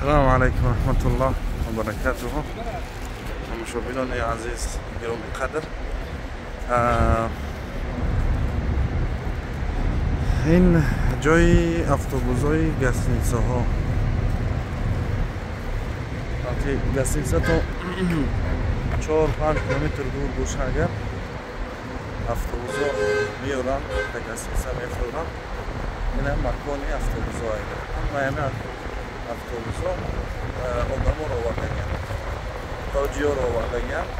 Салому алайкум ва раҳматуллоҳ ва баракатуҳу. Тамошобинони азиз, гиромӣ қадр, ин ҷои автобусҳои гостиницаҳо. Гостиница то 4-5 километр дур боша, агар автобусҳо меоранд, ба гостиница мефуранд. Ина макони автобусҳо. Ҳамаи автобусҳо одаморо овардагианд, ҳоҷиёро овардагианд.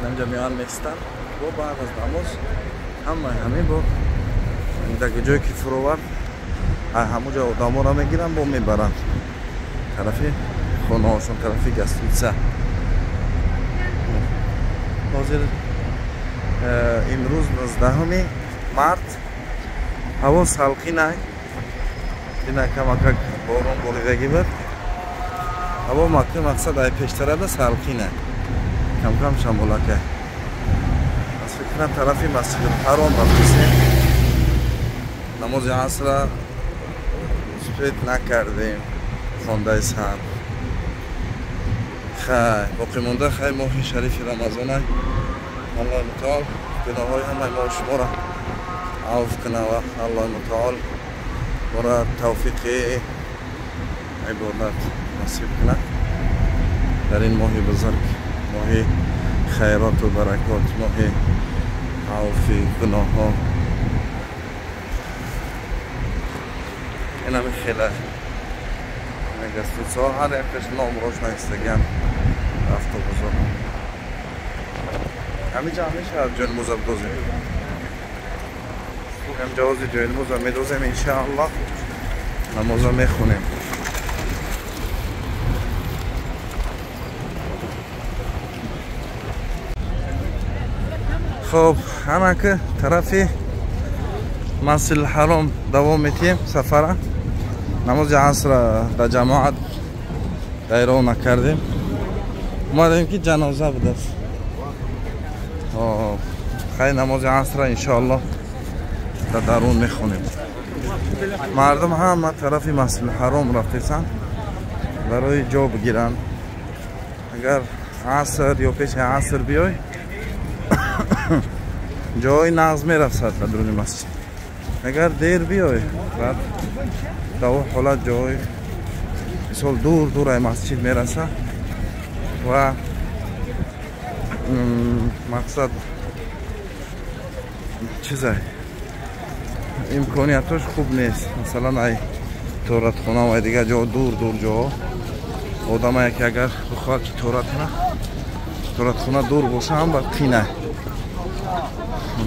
Инҷа меоянд, меистанд, бо баъд аз намоз ҳамаи ҳамин бо дар ҷое ки фуровард, ҳамуҷа одаморо мегиранд, бо мебаранд тарафи хонаҳошон, тарафи гостиница. Ҳозир имрӯз 19 март, ҳаво салқинай, ина камакак борон боридагӣ буд. Ҳаво мақсад ай пештарада салқинай, камкам шамолакай. Аз фикрам тарафи Масҷидулҳаром рафтесем. Намози асра успеть накардем хондаи сар. Хай, боқӣ монда хай моҳи шарифи Рамазонай. Аллоҳи мутаол гуноҳҳои ҳамаи мо шуморо авф кунад ва Аллоҳи мутаол моро тавфиқи ибодат насиб кунад дар ин моҳи бузург, моҳи хайроту баракот, моҳи авфи гуноҳҳо. Инами хела гостиницаҳо ҳар якаш номрош навистагианд автобусҳо. Ҳамиҷа ҳамеша ҷойнамоза бидозем, ҳамҷа ҳозир ҷойнамоза медозем, иншааллоҳ намоза мехонем. Хоб, ҳамаки тарафи Масҷидулҳаром давом метиҳем сафара. Намози асра дар ҷамоат дайро накардем, омадем ки ҷаноза будааст. Хай, намози асра иншоаллоҳ дар дарун мехонем. Мардум ҳама тарафи Масҷидулҳаром рафтесанд барои ҷо бигиранд. Агар аср ё пеши аср биёй, ҷои нағз мерасад ба дуруни масҷид. Агар дер биёй, баъд дар он ҳолат ҷой мисол дур дур ай масҷид мераса ва мақсад чизай имкониятош хуб нест. Масалан, ай торатхона ва дигар ҷо дур дур ҷоҳо одамае ки агар бихоҳад ки торат кунад, торатхона дур боша ҳам бад қинай.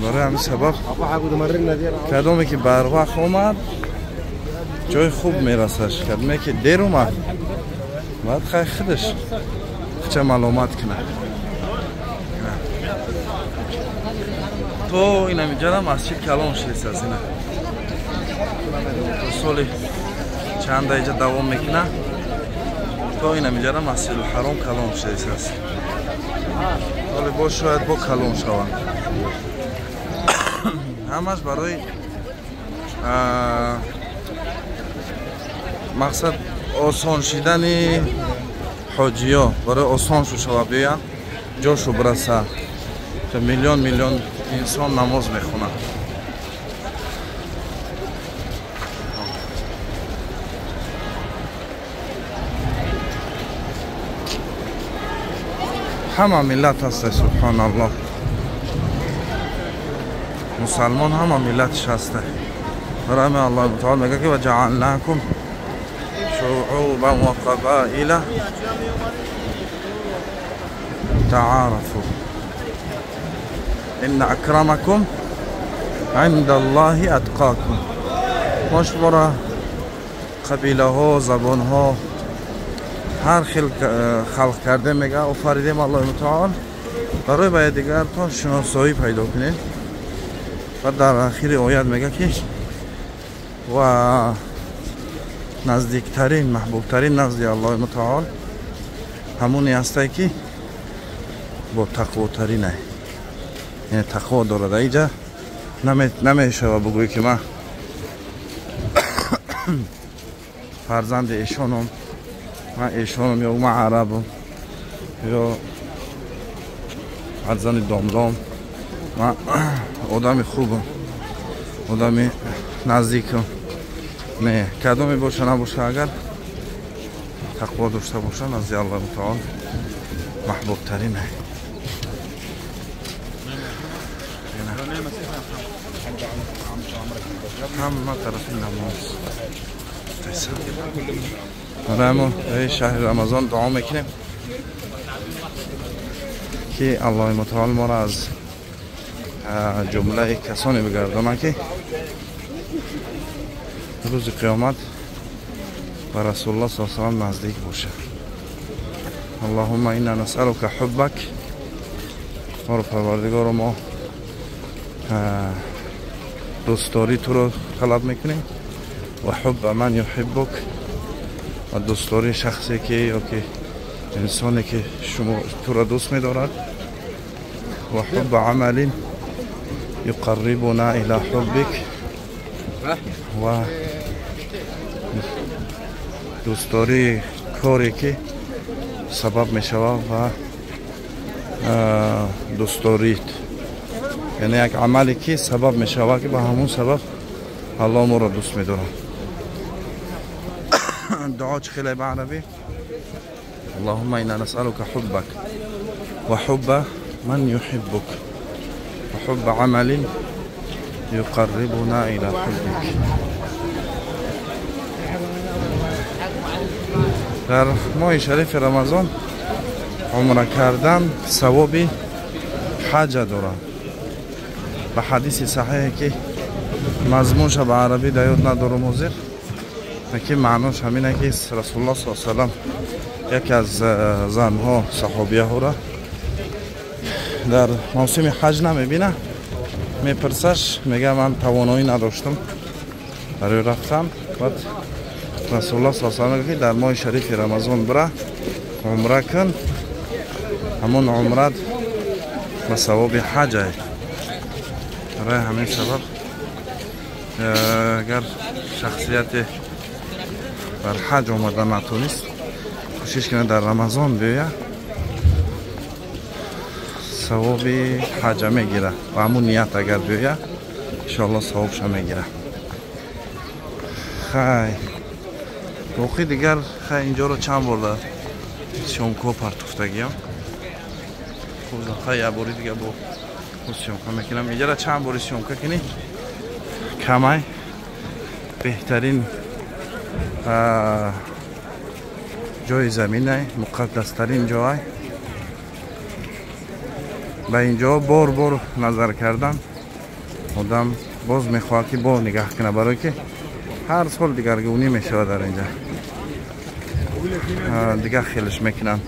Барои ҳамин сабаб кадоме ки барвақт омад, ҷои хуб мерасаш, кадоме ки дер омад, баъд хай худаш хча маломат кунад. То инамиҷара масҷид калон шудааст. Ина то соли чанда иҷа давом мекунад, то инамиҷара Масҷидулҳаром калон шудааст. Ҳоле боз шояд бо калон шавад. Ҳамаш барои мақсад осон шидани ҳоҷиё, барои осон шава биёянд, ҷошу бираса. Миллион миллион инсон намоз мехонад. Ҳама миллат ҳаста, субҳоналлоҳ. Мусалмон ҳама миллатш ҳаста. Барои ҳамин Аллоҳи мутаол мегӯяд ки ва ҷаалнакум шуъубан ва қабаила таарафу инна акрамакум инда Аллоҳи атқокум. Мо шуморо қабилаҳо, забонҳо, ҳар хел халқ кардем, мега офаридем Аллоҳи мутаол барои ба якдигартон шиносоӣ пайдо кунед. Ва дар ахири оят мега ки ва наздиктарин, маҳбубтарин назди Аллоҳи мутаол ҳамоне ҳастае ки бо тақвотаринай, яъне тақво дорад. Иҷа намешава бугӯӣ ки ман фарзанди эшонам, ман эшонам ё ман арабам ё фарзанди домлом, ман одами хубам, одами наздикам. Не, кадоме боша набоша, агар тақво дошта боша, назди Аллоҳи мутаол маҳбубтарин. Ҳама тарафи намоз. Барои мо дар шаҳри Рамазон дуо мекунем ки Аллоҳи мутаол моро аз ҷумлаи касоне бигардонад ки рӯзи қиёмат ба Расулуллоҳ саллаллоҳу алайҳи васаллам наздик бошад. Аллоҳумма инна насъалука ҳуббак. Моро Парвардигоро, мо дӯстдории туро талаб мекунем ва ҳубба ман юҳиббук, ва дӯстдории шахсе ки ё ки инсоне ки шумо туро дӯст медорад, ва ҳубба амалин юқаррибуна ила ҳуббик, ва дӯстдории коре ки сабаб мешавад ва дӯстдорит, яъне як амале ки сабаб мешавад ки ба ҳамон сабаб Аллоҳ моро дӯст медорад. Дуо чӣ хеле ба арабӣ? Аллоҳумма инна насъалука ҳуббак ва ҳубба ман юҳиббук ва ҳубба амалин юқаррибуна ила ҳуббик. Дар моҳи шарифи Рамазон умра кардан савоби ҳаҷа дорад. Ба ҳадиси саҳиҳе ки мазмунша ба арабӣ дар ёд надорам ҳозир, лекин маънош ҳамине ки Расулуллоҳ саллаллоҳу алайҳи васаллам яке аз занҳо саҳобияҳоро дар мавсими ҳаҷ намебина, мепурсаш, мега ман тавоноӣ надоштам барои рафтан. Баъд Расулуллоҳ саллаллоҳу алайҳи васаллам мегӯяд ки дар моҳи шарифи Рамазон бира умра кун, ҳамон умрат ба савоби ҳаҷ ай. Барои ҳамин сабаб агар шахсияте бар ҳаҷ омада натонист, кӯшиш кунад дар Рамазон биёяд, савоби ҳаҷа мегирад ва ҳамун ният агар биёяд, иншоаллоҳ савобша мегирад. Хай боқӣ дигар, хай инҷоро чанд бор дар съёмкаҳо партофтагиям. Хай як бори дига бо съёмка мекунам. Инҷара чанд бори съёмка кунӣ камай, беҳтарин ҷои заминай, муқаддастарин ҷой. Ба инҷо бор бор назар кардан одам боз мехоҳад ки бор нигаҳ кунад, барое ки ҳар сол дигаргунӣ мешавад дар инҷа, дигар хелиш мекунанд.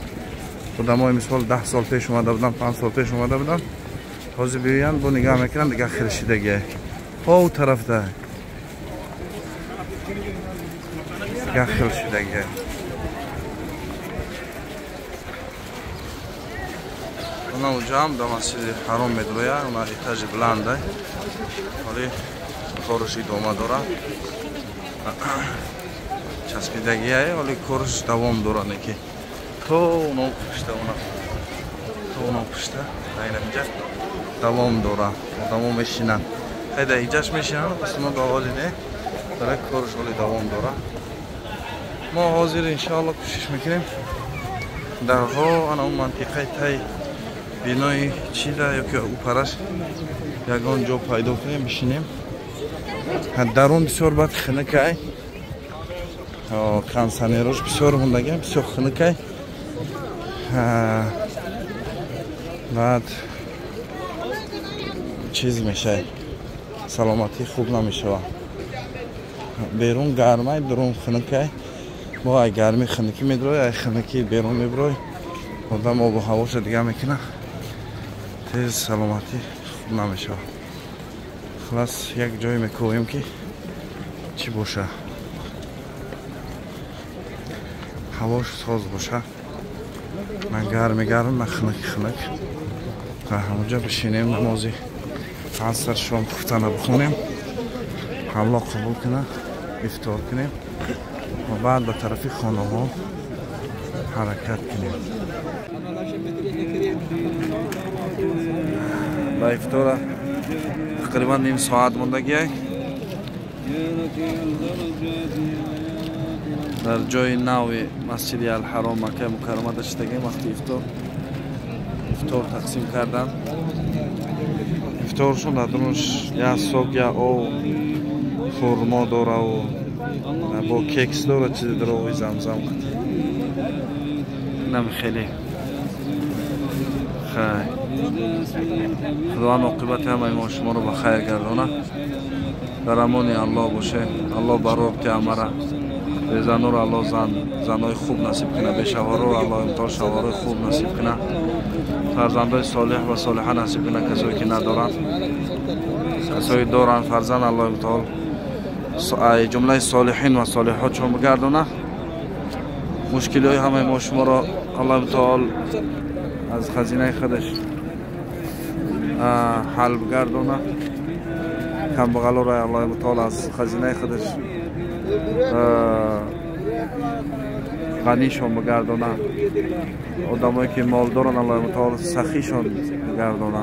Одамои мисол 10 сол пеш омада буданд, 5 сол пеш омада буданд, ҳозир биёянд бо нигаҳ мекунанд, дигар хелшидагия ҳо тарафда дигар хелшидагия. Она уҷаам да масҷиди ҳаром медроя, она этажи баланда, ҳоли корш идома дорад, часпидагия, ҳоли корш давом дорад, неки то оно пушта, она то оно пушта, инҷа давом дорад, одамо мешинанд, хайда иҷаш мешинанд, пас оно ба ҳоли не, барои корш ҳоли давом дорад. Мо ҳозир иншоаллоҳ кӯшиш мекунем дарҳо ана он мантиқаи тай бинои чида ё ки упараш ягон ҷо пайдо кунем, бишинем. Дарун бисёр бад хунукай, кондиционерош бисёр мондагиам, бисёр хунукай. Баъд чиз мешай, саломатӣ хуб намешавад. Берун гармай, дурун хунукай. Бо ай гармӣ хунукӣ медрой, ай хунукӣ берун меброй, одам обу ҳавоша дига мекунад, тез саломатӣ хуб намешавад. Хулас як ҷое мекӯем ки чӣ боша, ҳавош соз боша, на гарми гарм, на хунуки хунук. Ва ҳамонҷо бишинем, намози аср шом хуфтана бихонем, Аллоҳ қабул кунад, ифтор кунем. ва баъд ба тарафи хонаҳо ҳаракат кунем. Ба ифтора тақрибан ним соат мондагиай. Дар ҷои нави Масҷиди Алҳаром Маккаи Мукаррама даштагем вақти ифтор тақсим кардан. Ифторшон дар дунаш як сок, як об, хурмо дораву бо кекс дора, чизе дора, ови замзам. Инам хеле хай. Худованд оқибати ҳамаи мо шуморо ба хайр гардона. Дар амони Аллоҳ боше. Аллоҳ барорти амара. Безануро Аллоҳ занҳои хуб насиб куна, бешавҳароро Аллоҳ имтиҳон шавҳарои хуб насиб куна, фарзандои солеҳ ва солиҳа насиб куна, касое ки надоранд, касое доранд фарзанд Аллоҳ имтиҳон ҷумлаи солиҳин ва солиҳот чун бигардона. Мушкилиҳои ҳамаи мо шуморо Аллоҳ мутаол аз хазинаи худаш ҳал бигардона. Камбағалоро Аллоҳ мутаол аз хазинаи худаш ғанишон бигардона. Одамое ки мол доранд Аллоҳ мутаол сахишон бигардона.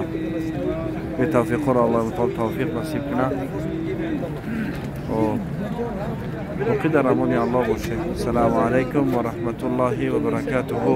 Бетавфиқоро Аллоҳ мутаол тавфиқ насиб кунад. боқӣ дар амони Аллоҳ бошед. Ассалому алайкум ва раҳматуллоҳи ва баракатуҳу.